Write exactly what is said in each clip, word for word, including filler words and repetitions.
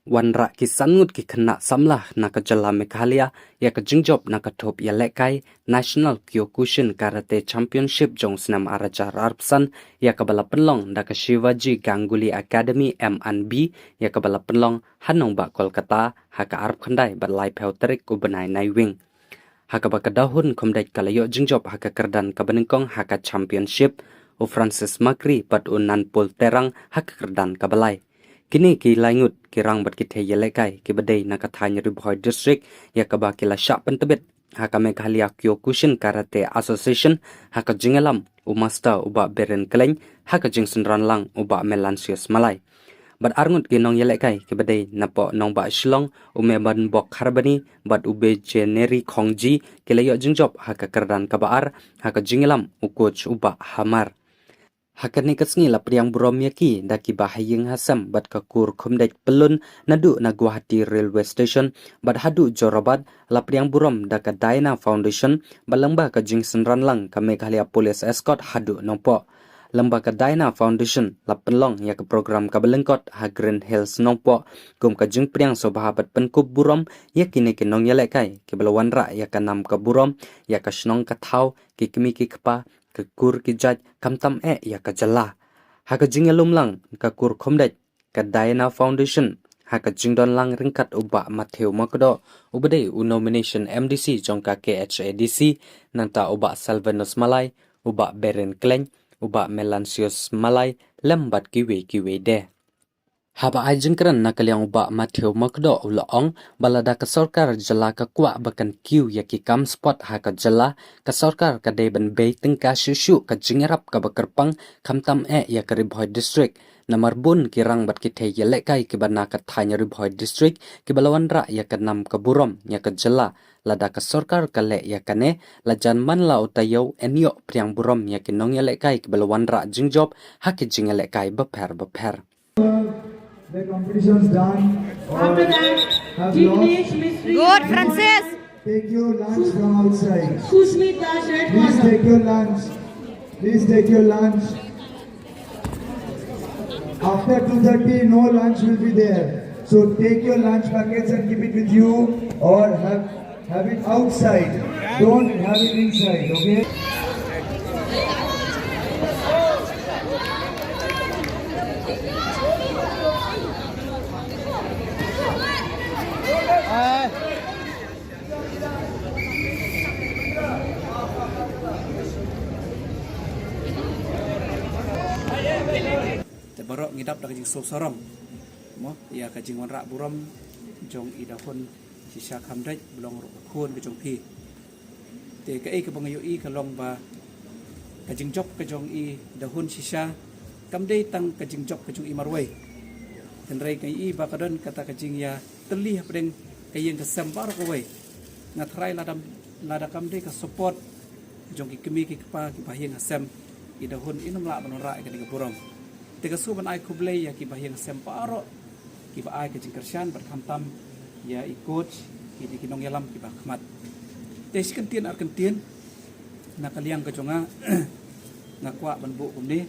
Wanrah ki san ngut ki khynnah samla na ka jylla Meghalaya ïa ka jingjop na ka thup ïalehkai National Kyokushin Karate Championship jong u snem ar hajar arphew san, ïa kaba la pynlong da ka Shivaji Ganguly Academy M and B, ïa kaba la pynlong ha nongbah Kolkata ha ka arphew khyndai bad laiphew tarik u bnai Naiwieng. Ha kaba ka Dahun Khumdeit ka la ïoh jingjop ha ka kyrdan kaba nyngkong ha ka Championship, u Francis Makri bad u Nanpul Terang ha ka kyrdan kaba lai. Kine ki lai ngut ki rang bad ki thei ïalehkai kiba dei na ka thaiñ Ri Bhoi District, ïa kaba ki la shah pyntbit ha ka Meghalaya Kyokushin Karate Association ha ka jingïalam u Master u Bah Biren Klein ha ka jingsynran lang u Bah Melansius Malai. Bad ar ngut ki nongïalehkai kiba dei napoh nongbah Shillong, u Mebanbok Kharbani bad u Bejeneri Khongji, ki la ïoh jingjop ha ka kyrdan kaba ar ha ka jingïalam u coach u Bah Hamar. Ha kane ka sngi la pdiang burom ïa ki da kiba ha ïing ha sem bad ka kur Khumdeit Pyllun naduh na Guwahati Railway Station bad haduh Jorabat la pdiang burom da ka Diana Foundation, bad lyngba ka jingsynran lang ka Meghalaya Police Escort haduh Nongpoh. Lyngba ka Diana Foundation la pynlong ïa ka program kaba lyngkot ha Green Hills Nongpoh kum ka jingpdiang sngewbha bad pynkup burom ïa kine ki nongïalehkai kiba la wanrah ïa ka nam ka burom ïa ka shnong ka thaw, ki kmie ki kpa, ka kur ki jait, khamtam eh ïa ka jylla. Ha ka jingïalum lang ka kur Khumdeit, ka Diana Foundation, ha ka jingdon lang ryngkat u Bah Matthew Makdoh, uba dei u nomination M D C jong ka K H A D C, nangta u Bah Salvanus Malai, u Bah Beren Klein, u Bah Melansius Malai, lem bad kiwei kiwei de. Haba ai jingkren na ka liang u Bah Matthew Makdoh u la ong ba lada ka sorkar jylla ka kwah ba kan kiew ïa ki kam sport ha ka jylla, ka sorkar ka dei ban bei tyngka shuh shuh ka jingïarap kaba kyrpang, khamtam eh ïa ka Ri Bhoi District. Namar bun ki rang bad ki thei ïalehkai kiba na ka thaiñ Ri Bhoi District kiba la wanrah ïa ka nam ka burom ïa ka jylla. Lada ka sorkar ka leh ïa kane, la jan man la u taïew yn ïoh pdiang burom ïa ki nongïalehkai kiba la wanrah jingjop ha ki jingïalehkai bapher bapher. The competition's done. After that, have lost. Good, Francis. Take your lunch from outside. Sushmita Sharma. Please take your lunch. Please take your lunch. After two thirty, no lunch will be there. So take your lunch packets and keep it with you, or have, have it outside. Don't have it inside, okay? Te baroh ngi dap da ka jingsngewsarong mo ïa ka jingwanrah burom jong i Dahun Shisha Khumdeit, ba long ruh ka khun ka jong phi. Te kaei kaba nga ïohi ka long ba ka jingjop ka jong i Dahun Shisha kam dei tang ka jingjop ka jong i marwei. Hynrei nga ïohi ba ka don kata ka jingïatylli hapdeng ka ïing ka sem baroh kawei. Nga tharai lada, lada kam dei ka support jong ki kmie ki kpa kiba ha ïing ha sem, i Dahun in ym lah ban wanrah ïa kane ka burom. Te nga shu ban ai khublei ïa kiba ha ïing ha sem baroh kiba ai ka jingkyrshan bad khamtam ïa i coach, kine ki nongïalam kiba ha khmat. Te shi kyntien ar kyntien na ka liang ka jong nga, nga kwah ban buh kumne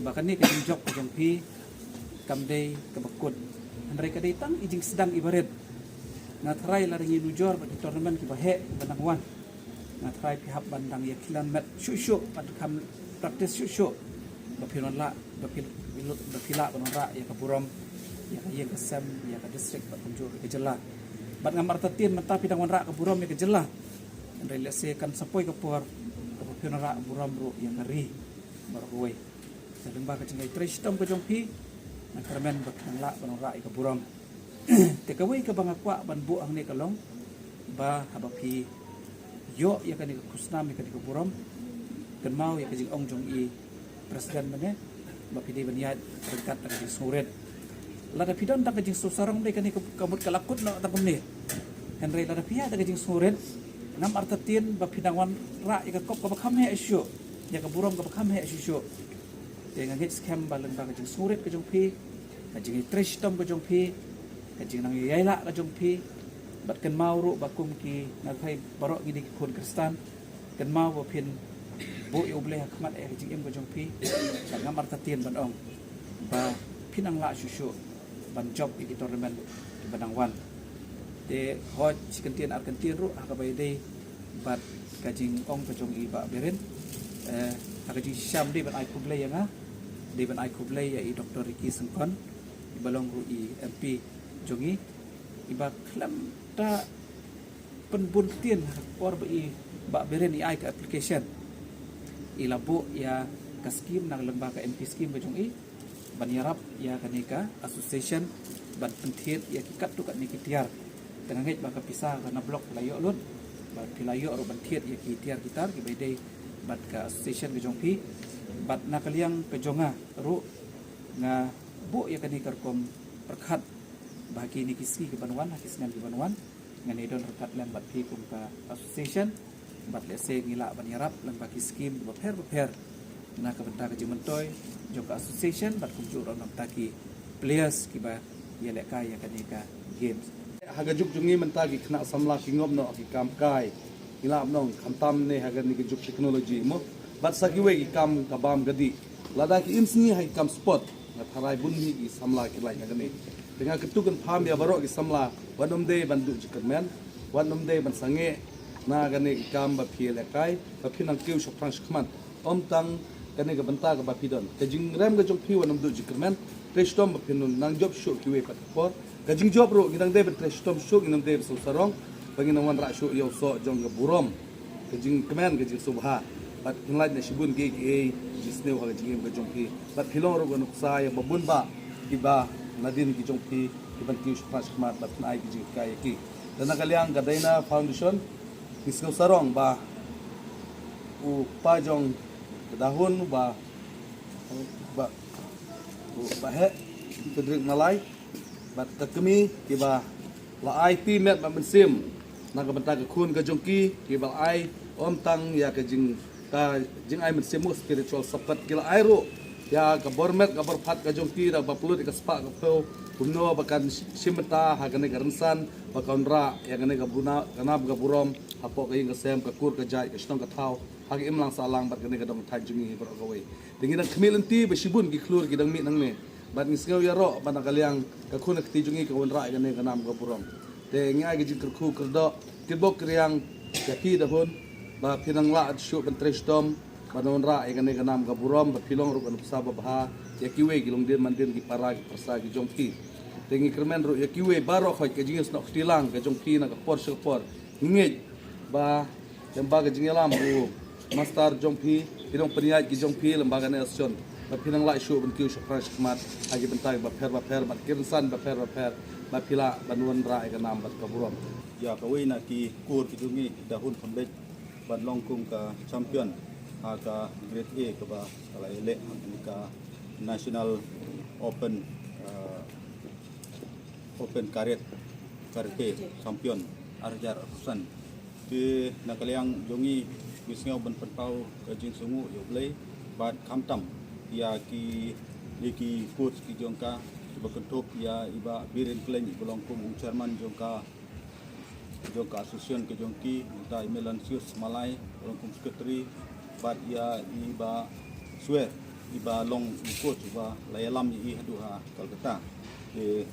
ba kane ka jingjop ka jong phi kam dei kaba kut, hynrei ka dei tang i jingsdang iba rit. Nga tharai lada ngi nujor bad ki tournament kiba heh kiba nang wan, nga tharai phi hap ban dang ïa kylliang met shuh shuh, ban kham practice shuh shuh ba phin wan lah, ba phi, ba phi lah ban wanrah ïa ka burom ïa ka ïing ka sem, ïa ka district bad kumjuh ka jylla. Bad ngam artatien mynta phi dang wanrah ka burom ïa ka jylla, hynrei lehse kan sa poi ka por kaba phin wanrah burom ruh ïa ka ri baroh kawei. Te lyngba ka jingïatrei shitom ka jong phi, nga kyrmen ba phin lah ban wanrah ïa ka burom. Te kawei kaba nga kwah ban buh hangne ka long ba haba phi ïoh ïa kane ka khusnam, ïa kane ka burom, kynmaw ïa ka jingong jong i president mynne ba phi dei ban ïaid ryngkat da ka jingsngewrit. Lada phi don tang ka jingsngewsarong dei kane ka, ka mut ka la kut noh tang kumne. Hynrei lada phi ïaid da ka jingsngewrit, ngam artatien ba phin dang wanrah ïa ka kop kaba kham heh shuh, ïa ka burom kaba kham heh shuh shuh. Te nga ngeit skhem ba lyngba ka jingsngewrit ka jong phi, ka jingïatrei shitom ka jong phi, ka jingnang ïaid ïalah ka jong phi, bad kynmaw ruh ba kum ki, nga tharai baroh ngi dei ki khun Khristan, kynmaw ba phin buh ïa U Blei ha khmat ïa ka jingim ka jong phi. Bad ngam artatien ban ong ba phin nang lah shuh shuh ban jop ïa ki tournament kiba nang wan. Te hoi shi kyntien ar kyntien ruh ha kaba ïadei bad ka jingong ka jong i Bah Biren. Eh, ha ka jingshisha ym dei ban ai khublei ïa nga, dei ban ai khublei ïa i Doktor Ricky Syngkon, iba long ruh i M P jong i, iba khlem da pynbun ktien ha ka por ba i Bah Biren i ai ka application, i la buh ïa ka skim na ka lyngba ka M P skim ka jong i ban ïarap ïa kane ka association ban pynthied ïa ki katto katne ki tiar. Te nga ngeit ba ka pisa ka na block la ïoh lut, ba phi la ïoh ruh ban thied ïa ki tiar ki tar kiba ïadei bad ka association ka jong phi. Bad na ka liang ka jong nga ruh, nga buh ïa kane ka rukom pyrkhat ba ha kine ki sngi kiban wan, ha ki snem kiban wan, ngan ïa don ryngkat lem bad phi kum ka association, bad lehse ngi lah ban ïarap lem bad ki skim bapher bapher na ka bynta ka jingmyntoi jong ka association bad kumjuh ruh na ka bynta ki players kiba ïalehkai ïa kane ka games. Ha ka juk jong ngi mynta ki khynnah samla ki ngop noh ki kam kai, ngi lah ban ong, khamtam ne ha kane ka juk technology mo, bad sa kiwei ki kam ka bam ka dih. Lada ki im sngi ha ki kam sport, nga tharai bun hi ki samla ki lait ha kane. Te nga kyntu kynpham ïa baroh ki samla, wat nym dei ban duh jingkyrmen, wat nym dei ban sangeh na kane ki kam ba phi ïalehkai, ba phin nang kiew shaphrang shakhmat. Ym tang kane ka bynta kaba phi don, ka jingrem ka jong phi wat nym duh jingkyrmen. Trei shitom ba phin nang jop shuh kiwei pat ki por. Ka jingjop ruh ngi dang dei ban trei shitom shuh, ngi dang dei ban sngewsarong ba ngin nang wanrah shuh ïa u soh jong ka burom, ka jingkmen, ka jingsngewbha. Bad phin lait na shibun kiei kiei ki jingsniew ha ka jingim ka jong phi. Bad phi long ruh ka nuksa ïa ba bun bah kiba nadien ki jong phi kiban kiew shaphrang shakhmat, bad phin ai ki jinghikai ïa ki. Te na ka liang ka Daina Foundation, ngi sngewsarong ba u kpa jong ka Dahun, ba, ba, u Bah Heh Frederick Malai bad ka kmie kiba la aiti met bad mynsiem na ka bynta ka khun ka jong ki, kiba la ai ym tang ïa ka jing, ka jingai mynsiem mo, spiritual support, ki la ai ruh ïa ka bor met ka bor phad ka jong ki da ba pynlut ïa ka spah ka phew kumno ba kan shim bynta ha kane ka rynsan, ba kan wanrah ïa kane ka buna, ka nam ka burom hapoh ka ïing ka sem, ka kur ka jait, ka shnong ka thaw, ha ka imlang sahlang bad kane ka dong ka thaiñ jong ngi baroh kawei. Te ngi dang khmih lynti ba shibun ki khlur ki dang mih nangne. Bad ngi sngew ïaroh ba na ka liang ka khun ka kti jong ngi ka wanrah ïa kane ka nam ka burom. Te ngi ai ka jingkyrkhu kyrdoh, kitbok kitrwiang ïa phi Dahun, ba phin nang lah shuh ban trei shitom ban wanrah ïa kane ka nam ka burom, ba phi long ruh ka nuksa babha ïa kiwei ki longdien mandien, ki para ki pyrsa ki jong phi. Te ngi kyrmen ruh ïa kiwei baroh, hoi ka jingïasnoh kti lang ka jong phi na ka por sha ka por. Ngi ngeit ba lem bad ka jingïalam u master jong phi, ki nongpynïaid ki jong phi lem bad kane ka association, ba phin nang lah shuh ban kiew shaphrang shakhmat ha ki bynta bapher bapher bad ki rynsan bapher bapher, ba phi lah ban wanrah ïa ka nam bad ka burom. Ïa kawei na ki kur ki jong ngi, Dahun Khambet, ban long kum ka champion ha ka grade A kaba ka la ïaleh ha ka National Open, uh, Open Karate, Karate Champion ar hajar arphew san. Te na ka liang jong ngi, ngi sngew ban pynpaw ka jingsngewnguh ïa U Blei bad khamtam ïa ki, ïa ki coach ki jong ka, kiba kynthup ïa i Bah Biren Khlem, iba long kum u chairman jong ka, jong ka association ka jong ki, mynta i Melansius Malai, ba long kum secretary, bad ïa i Bah Swer, iba long u coach uba la ïalam ïa i haduh ha Kolkata. Te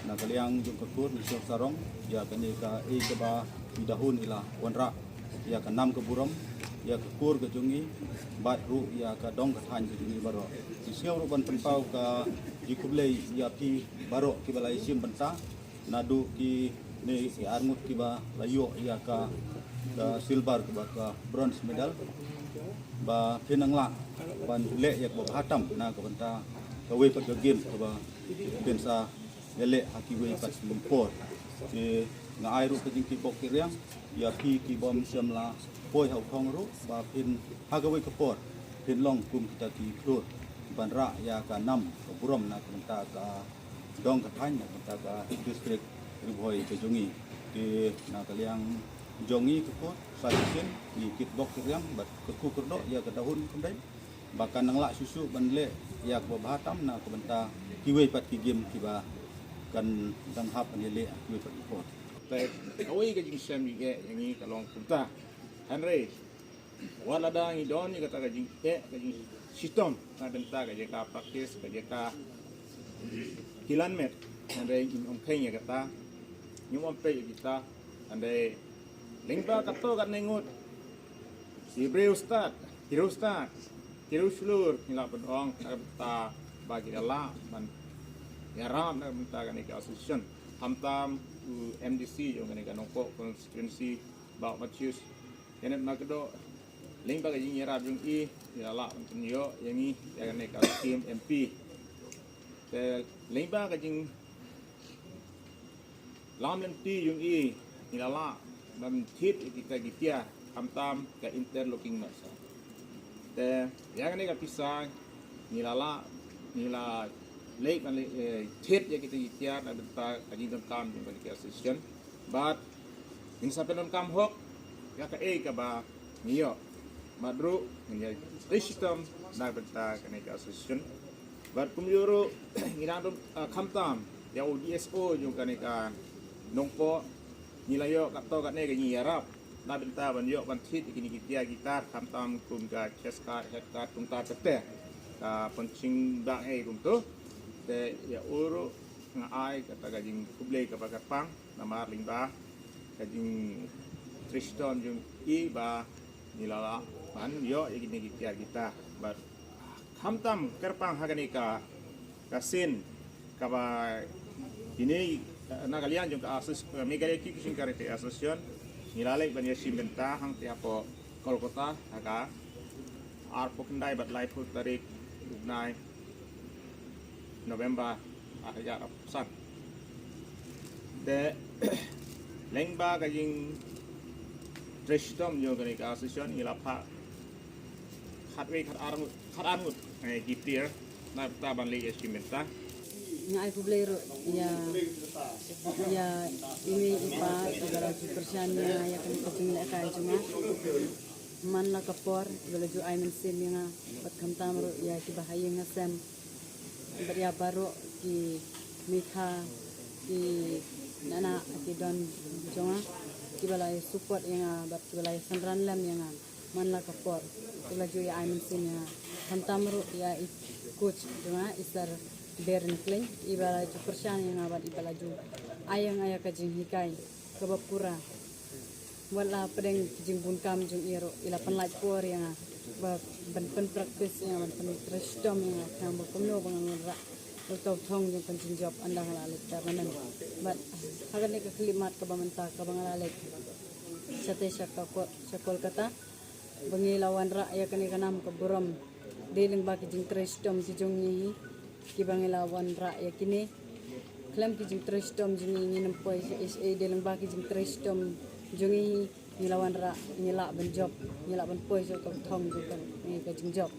na ka liang jong ka kur, ngi sngewsarong ïa kane kaei kaba i Dahun i la wanrah ïa ka nam ka burom ïa ka kur ka jong ngi, bad ruh ïa ka dong ka thaiñ ka jong ngi baroh. Ngi sngew ruh ban pynpaw ka jingkhublei ïa phi baroh kiba la ïashim bynta, naduh kine ki arngut kiba la ïoh ïa ka, ka silver, kiba ka bronze medal, ba phin nang lah ban leh ïa kaba bha tam na ka bynta kawei pat ka game kaba phin sa ïaleh ha kiwei pat ki por. Te nga ai ruh ka jingkitbok kitrwiang ïa phi ki bym shym la poi ha u thong ruh, ba phin ha kawei ka por phin long kum kita ki khlur ban rah ïa ka nam ka burom na ka bynta ka dong ka thaiñ, na ka bynta ka district Ri Bhoi ka jong ngi. Te na ka liang jong ngi ka kur, sa shisien ngi kitbok kitrwiang bad kyrkhu kyrdoh ïa ka Dahun Khambet ba kan nang lah shuh shuh ban leh ïa kaba bha tam na ka bynta kiwei pat ki game kiba kan dang hap ban ïaleh ha kiwei pat ki por. Te kawei ka jingshem ïa ngi ka long kumta. Hynrei wat lada ngi don ïa kata ka jingeh, ka jingshitom na bynta ka jaka practice, ka jaka kilan met, Hynrei ngim ong kheiñ ïa kata, ngim ong peit ïa kita. Hynrei lyngba kato katne ngut, ki briew stad, ki briew stad, ki briew shlur, ngi la pynong na ka bynta ba ki la lah ban ïarap na ka bynta kane ka association. Khamtam u M D C jong kane ka Nongpoh constituency, Bah Matthews Kenneth Markdoh, lyngba ka jingïarap jong i, ngi la lah ban pynïoh ïa ngi ïa kane ka scheme M P. Te lyngba ka jing lam lynti jong i, ngi la lah ban thied ïa kita ki tiar, khamtam ka interlocking masa. Te ïa kane ka pisa ngi la lah, ngi la leit ban leit, eh, thied ïa kita ki tiar na bynta ka jingdonkam jong kane ka association. Bad ngin sa pyndonkam hok ïa kaei kaba ngi ïoh. Bad ruh ngin ïa trei shitom na bynta kane ka association. Bad kumjuh ruh ngi dang don, ah, khamtam ïa u D S O jong kane ka Nongpoh, ngi la ïoh kato katne ka jingïarap na bynta ban ïoh ban thied ïa kine ki tiar ki tar, khamtam kum ka chest guard, head guard, kumta ter ter, ka punching bag ei kumto. Te ïa u ruh nga ai kata ka jingkhublei kaba kyrpang namar lyngba ka jingtrei shitom jong i ba ngi la lah ban ïoh ïa kine ki tiar ki tar. Bad khamtam kyrpang ha kane ka, ka sien kaba kine, eh, na ka liang jong ka asos-, eh, Meghalaya Kyokushin Karate Association, ngi la leit ban ïashim bynta hangtei hapoh Kolkata ha ka arphew khyndai bad laiphew tarik u bnai November ar hajar arphew san. Te lyngba ka jingtrei shitom jong kane ka association ngi la phah khatwei khatar ngut, khatar ngut, eh, ki tiar na bynta ban leit ïashim bynta. Nga ai khublei ruh ïa, ïa i mei i pa iba la ju kyrshan ïa nga ïa kane ka jinglehkai jong nga. Man la ka por iba la ju ai mynsiem ïa nga bad khamtam ruh ïa kiba ha ïing ha sem bad ïa baroh ki mei kha, ki nana, ki don jong nga kiba la ïa support ïa nga bad kiba la ïa synran lem ïa nga man la ka por. Kiba la ju ïa ai mynsiem ïa nga, khamtam ruh ïa i coach jong nga, i Sir Beren Klein, iba la ju kyrshan ïa nga bad iba la ju ai ïa nga ïa ka jinghikai kaba pura. Wat la pdeng ki jingbun kam jong i ruh i la pynlait por ïa nga ba ban pynpractice ïa nga, ban pyntrei shitom ïa nga, khnang ba kumno ba ngan wanrah ïa ka thong jong ka jingjop ynda nga la leit permanent. Bad ha kane ka khyllipmat kaba mynta kaba nga la leit shatei sha ka Ko-, sha Kolkata, ba ngi la wanrah ïa kane ka nam ka burom dei lyngba ki jingtrei shitom ki jong ngi hi kiba ngi la wanrah ïa kine. Khlem ki jingtrei shitom jong ngi ngin ym poi shaei shaei, dei lyngba ki jingtrei shitom jong ngi hi ngi la wanrah, ngi lah ban jop, ngi lah ban poi sha ka thong jong ka, eh, ka jingjop.